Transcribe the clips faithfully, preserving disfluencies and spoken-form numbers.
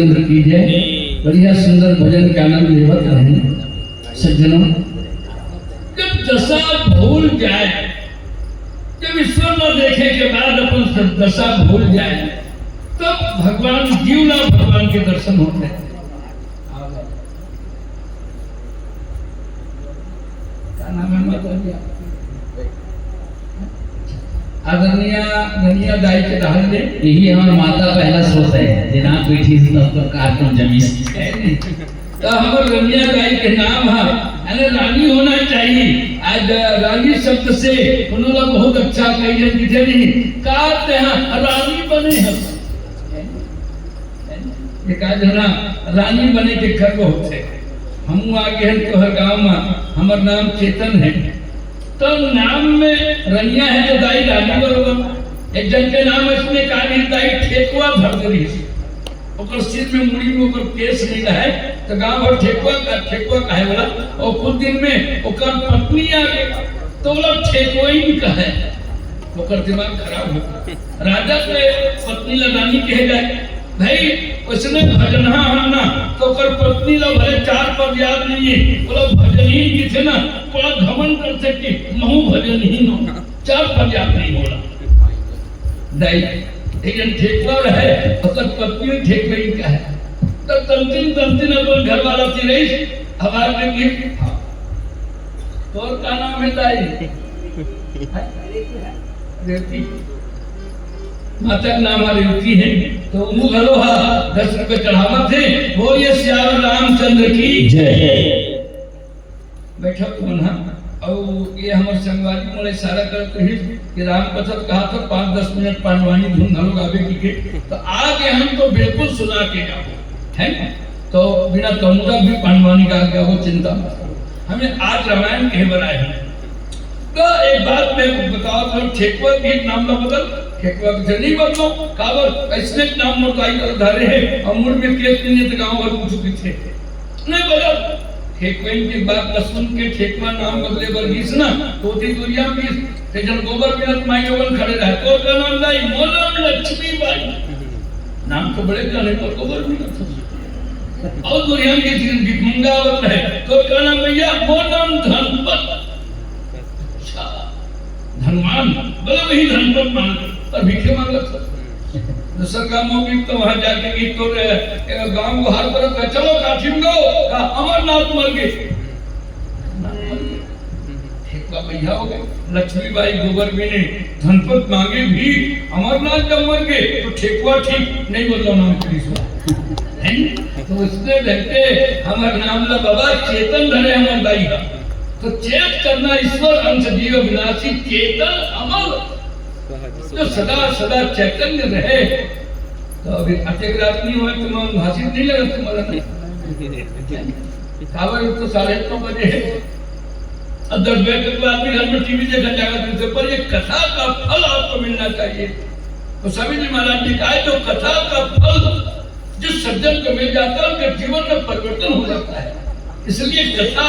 चंद्र की जय। बढ़िया सुंदर भजन के आनंद लेवत रहे सज्जनों। जब दशा भूल जाए, जब ईश्वर न देखे के बाद अपन सब दशा भूल जाए, तब भगवान, जीवला भगवान के दर्शन होते हैं। का नाम है माता जी आपके? आदरणीय रनिया दाई के रहल ले। यही हमार माता पहला स्रोत है, जे नाम पीठी से तब तक कार्यक्रम जमीस। तो हमर रनिया दाई के नाम है, यानी रानी होना चाहिए। आज रानी शब्द से उन्होंने बहुत अच्छा कही जन दिखे नहीं। का ते हैं, रानी बने हैं। ये का जना रानी बने के गर्व होथे। हमू आगे हन तोहर गाँव में, हमर नाम चेतन है। तो नाम में रनिया है तो दाई रानी बरोबर। एक जन के नाम इसने का नहीं, दाई ठेकुआ धर दे रही। ओकर सिर में, मुड़ी में ओकर केस नहीं रहे, तो गाँव भर ठेकुआ का, ठेकुआ कहे वाला। और कुछ दिन में ओकर पत्नी आ गई, तो बोला ठेकुआइन कहे। ओकर दिमाग खराब हो। राजा के पत्नी ला रानी कहे जाए। भाई, उसने भजनहा हम ना, तो ओकर पत्नी ला भले चार पद याद नहीं है, बोला भजनहीन किथे ना, बड़ा घमंड करथे कि महू भजनहीन हो, चार पद याद नहीं होला। दाई, एक जन ठेकुआ रहे, ओकर पत्नी ठेकुआइन कहे। तो तमतिन, तमतिन अपन घर वाला ती रही, हमार में गिर। तोर का नाम है दाई? हैं? रेवती। माता के नाम ह रेवती है, तो वो घलो हा दस रुपये चढ़ावत है। बोलिए सियावर रामचंद्र की जय। बैठक मन हा, और ये हमर संगवारी मन इशारा करत रहिस कि राम कथा कहा था, पाँच दस मिनट पांडवानी धुन घलो गावे की के, तो आगे हम तो बिल्कुल सुना के जाबो, है ना? तो बिना तमुदा भी पांडवानी गा के वो चिंता मत करो। हमें आज रामायण कहे बनाए हैं। तो एक बात मैं बताओ, तो ठेकुआ के नाम ना बदल, ठेकुआ के नहीं बदलो, काबर ऐसने नाम मोटाई कर धारे है, और मूड में केस नहीं है, तो गाँव भर पूछो किथे। नहीं बदल। ठेकुआ की बात न सुन के ठेकुआ नाम बदले बर गीस ना, तो ओती दुरिया में गीस, ते जन गोबर मिलत माई लोगन खड़े रहे, तोर का नाम दाई, मोर नाम लक्ष्मी बाई। नाम तो बड़े जाने पर गोबर भी ना था। और दुनिया के जिन भिखमंगा आवत रहे, तो का नाम भैया, मोर नाम धनपत। अच्छा, धनवान, बोले वही धनपत मान, पर भिखे मांगत था। दूसर काम हो गई तो वहां जाके गीत तो रे, ए, गांव को हर तरफ का, "चलो काठिन दो, का अमरनाथ मर गए।" ठेकुआ भैया हो गए। लक्ष्मीबाई गोबर बीने, धनपत मांगे भी, अमरनाथ जब मर गए, तो ठेकुआ ठीक नहीं, बोलो नाम करी सो। हैं? तो उसने ढंग के हमर नाम ला बाबा चेतन धरे हमर दाई हा। तो चेत करना ईश्वर अंश जीव विनाशी, चेतन अमर। जो सदा सदा चैतन्य रहे। तो अभी अतेक रात नहीं हुआ, तुम भाषित नहीं लगा तुम्हारा। काबर, ये तो साढ़े नौ बजे है। अब दस बजे तक तो आदमी घर में टीवी देखा जाएगा, तो पर ये कथा का फल आपको मिलना चाहिए। तो स्वामी जी महाराज जी कहा, जो कथा का फल जिस सज्जन को मिल जाता है, उनके जीवन में परिवर्तन हो जाता है। इसलिए कथा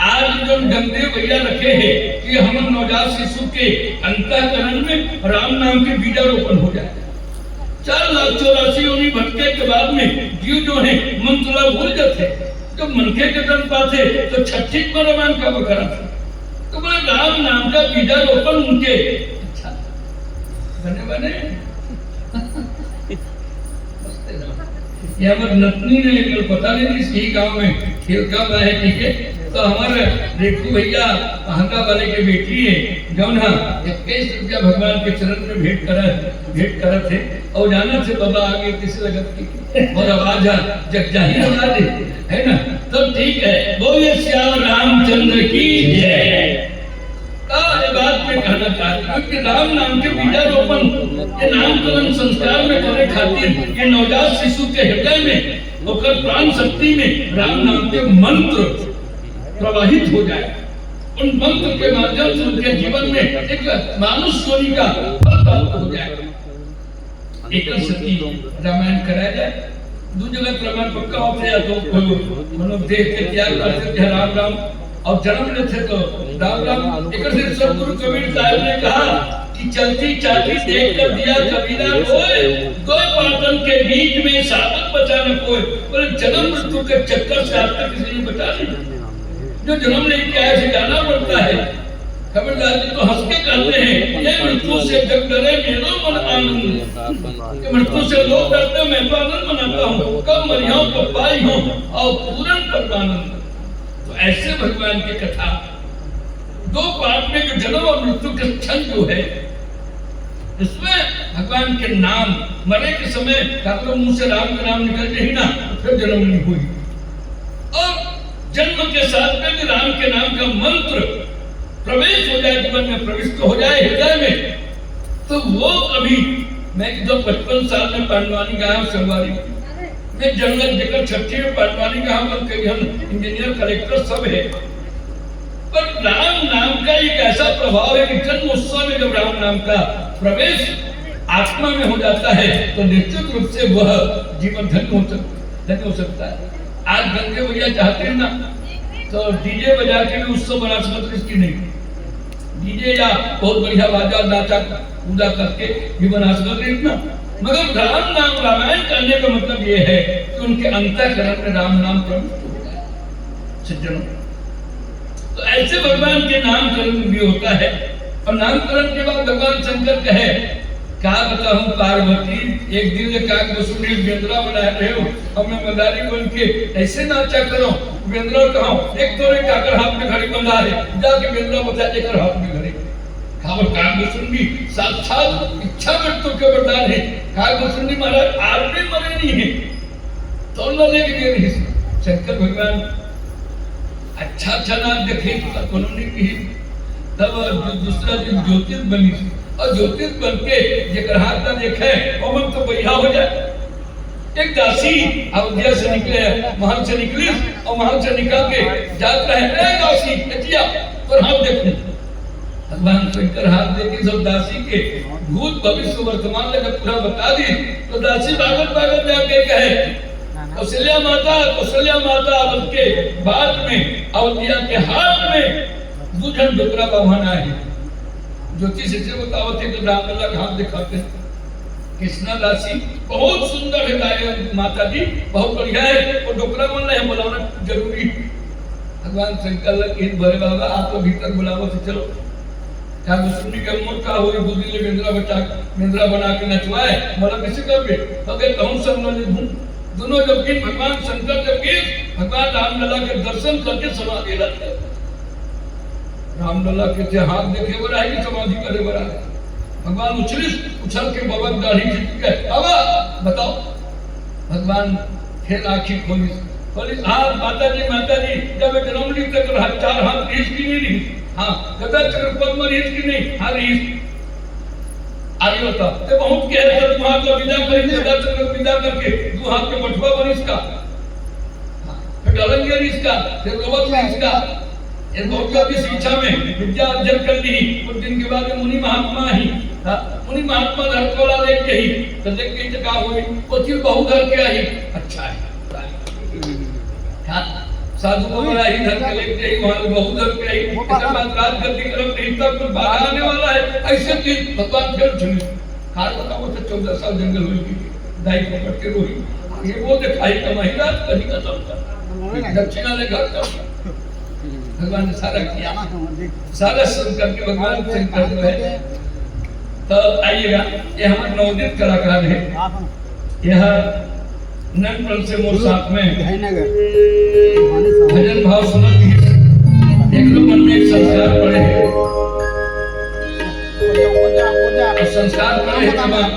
आज जो डंगदेव भैया रखे हैं कि हम नवजात शिशु के अंतःकरण में राम नाम के बीजारोपण हो जाए। चार लाख चौरासी योनि भटके के बाद में जीव जो है मंत्र ला भूल जाते, जब मनखे के जन्म पाते तो छठी पर रामायण का बकरा था। तो बोले राम नाम का बीजारोपण उनके। अच्छा, बने बने। ये हमर नतनी ने, कल पता नहीं, इसी गांव में खेल का है, ठीक है। तो हमारे रेखू भैया पहंगा वाले के बेटी है, जौन हा इक्कीस रुपया भगवान के चरण में भेंट करा, भेंट करत है। और जाना से बाबा आगे किसी लगत की और आवाज आ, जग जाहिर आवाज है, है ना? तो ठीक है, बोलिए सियावर रामचंद्र की जय। का ये बात मैं कहना चाहती हूँ कि राम नाम के बीजारोपण, ये नामकरण संस्कार में करे खातिर, ये नवजात शिशु के हृदय में, ओकर प्राण शक्ति में राम नाम के मंत्र प्रवाहित हो जाए, उन मंत्र के माध्यम से उनके जीवन में एक मानुष योनि का फल प्राप्त हो जाए। एक सती रामायण कराया जाए। दू जगह रामायण पक्का होते हैं, तो कोनो देख के तैयार करते थे राम राम, और जन्म लेते तो राम राम। एक से सतगुरु कबीर साहब ने कहा कि चलती चाटी देख कर दिया कबीरा रोए, दो पाटन के बीच में साधक बचा न कोई, बोले, जन्म मृत्यु के चक्कर से आज तक किसी ने बचा नहीं। जो जन्म लेके आए, से जाना पड़ता है। कबीरदास जी तो हंस के कहते हैं, "ये मृत्यु से जग डरे, मेरो मन आनंद।" कि मृत्यु से लोग डरते हैं, मैं तो आनंद मनाता हूँ। कब मरियाओं को पाई हो, और पूर्ण परमानंद। तो ऐसे भगवान की कथा, दो पाठ में जो जन्म और मृत्यु के क्षण जो है, इसमें भगवान के नाम, मरे के समय ठाकुर मुंह से राम का नाम निकल जाए ना, तो फिर जन्म नहीं हुई। और जन्म के साथ में भी राम के नाम का मंत्र प्रवेश हो जाए, जीवन में प्रविष्ट हो जाए हृदय में, तो वो कभी, मैं तो पचपन साल में पांडवानी गया हूँ, संगवारी में जन्म लेकर छठी में पांडवानी गया हूँ, कई हम इंजीनियर, कलेक्टर सब है, पर राम नाम का एक ऐसा प्रभाव है कि जन्म उत्सव में जब राम नाम का प्रवेश आत्मा में हो जाता है, तो निश्चित रूप से वह जीवन धन्य हो सक-, धन्य हो सकता है। आज गंगे भैया चाहते हैं ना, तो डीजे बजा के भी उत्सव बना सकते, इसकी नहीं, डीजे या बहुत बढ़िया बाजा नाचा कूदा करके भी बना सकते इतना। मगर राम नाम, रामायण करने का मतलब ये है कि उनके अंतःकरण में राम नाम प्रविष्ट हो जाए। सज्जनों, तो ऐसे भगवान के नामकरण भी होता है। और नामकरण के बाद भगवान शंकर कहे, "का बताऊं पार्वती, एक दिन ले काग बसुरी बेंदरा बनाए रहे हो, अब मैं मदारी बन के ऐसे नाचा करो, बेंदरा कहो, एक तो रे काकर हाथ में घड़ी बंधा है, जाके बेंदरा बता, एकर हाथ में घड़ी।" काबर काग बसुरी साक्षात इच्छा मृत्यु के वरदान है। काग बसुरी महाराज आज भी मरे नहीं है, तो न लेके दे रही शंकर भगवान। अच्छा अच्छा नाम देखे तो कोनो नहीं कही। तब दू-, दूसरा दिन ज्योतिष बनी, और ज्योतिष बन के जेकर हाथ ना देखे, ओमन तो बढ़िया हो जाए। एक दासी अवधिया से निकले, महल से निकली और महल से निकल के जात रहे, "ए दासी, एतिया, तोर हाथ देखूं।" भगवान शंकर हाथ देखे सब दासी के भूत भविष्य वर्तमान लगे पूरा बता दी, तो दासी भागत भागत जाके कहे, "कौशल्या माता, कौशल्या माता," बोल के बाद में अवधिया के हाथ में दू झन डोकरा बाभन आए। ज्योतिष से बतावत है तो रामलला के हाथ दिखाते हैं। कृष्णा दासी बहुत सुंदर है दाई माता जी, बहुत बढ़िया है, वो डोकरा मन नहीं बुलाना जरूरी है। भगवान शंकर लगे, "भोले बाबा, आप तो भीतर बुलावत है, चलो।" ठाकुर सुननी के मोर का होई, दू दिन ले बेंदरा बचा, बेंदरा बना के नचवाए, मोला कैसे करबे? तो कहे, "कहूँ संग न लेबू।" दोनों जबकि भगवान शंकर जबकि भगवान रामलला के दर्शन करके समाधि लग गए। रामलला के जे हाथ देखे बर आए कि समाधि करे बर आए। भगवान उछलिस, उछल के बबन दाढ़ी खींच के, "बाबा, बताओ।" भगवान फिर आँखी खोलिस, बोली, "हाँ, माता जी, माता जी, जब एक जन्म ली तक रहा, चार हाथ रिहिस कि नहीं रिहिस? हाँ, गदा चक्र पद्म रिहिस कि नहीं? हाँ, रिहिस।" आगे बता, ते बहुत कहे, जब दू हाथ का विदा करी, गदा चक्र विदा करके दू हाथ के बटुआ बनिस का, फिर डलंगे रिहिस का, फिर रोवत रिहिस का। ये बहुत कभी शिक्षा में विद्या अर्जन कर ली, कुछ दिन के बाद में मुनि महात्मा ही, हाँ, मुनि महात्मा धरती वाला लेके ही, तो देख के तो का हुई, वो चीज बहुत धर के आई, अच्छा है। हाँ, साधु को बड़ा ही धर के लेके आई, वहाँ बहुत धर के आई, इसके बाद राजगद्दी करम नहीं, तब कुछ बाधा आने वाला है, ऐसे चीज भगवान फिर चुने। कार बताओ तो चौदह साल जंगल हुई, दाई पकड़ के रोही, ये वो दिखाई कमाई रात कहीं खत्म कर, दक्षिणा ले घर कर। भगवान ने सारा किया, सारा सुन करके भगवान शंकर जो है। तो आइएगा, ये हमारे नवोदित कलाकार हैं, यह नंदपन से मोर साथ में भजन भाव सुनत ही एक लोग मन में एक संस्कार पड़े हैं। और संस्कार पड़े हैं, जब आप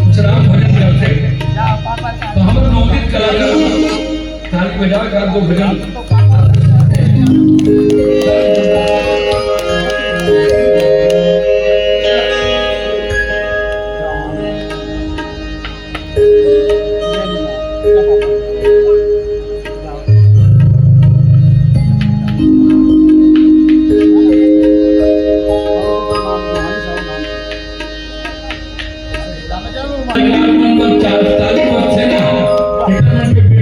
कुछ राम भजन करते हैं, तो हम नवोदित कलाकार ताली बजा कर दो भजन।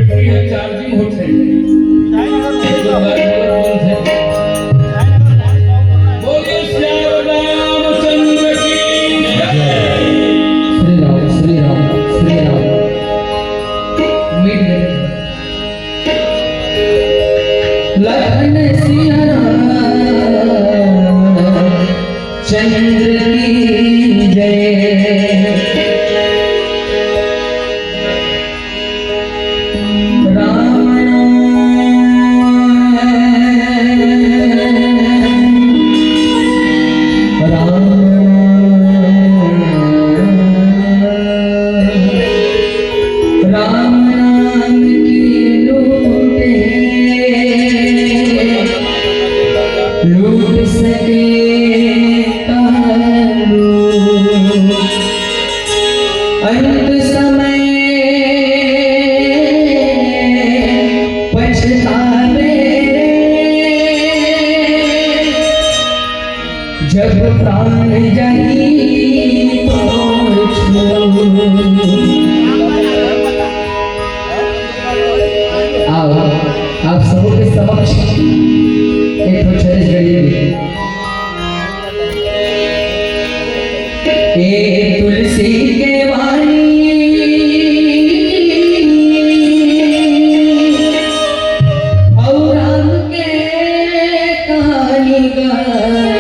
चार्ज, चार्जिंग होते हैं। चंद्र की जय। राम नाम, राम नाम, राम नाम की लूट है, लूट सके काल। अंत समय पछतावे रे, जब प्राण जाही तोर छोड़। आओ, आप सबों के समक्ष एक ठो छत्तीसगढ़ी गीत। ए तुलसी के वाणी अउ राम के कहानी गा।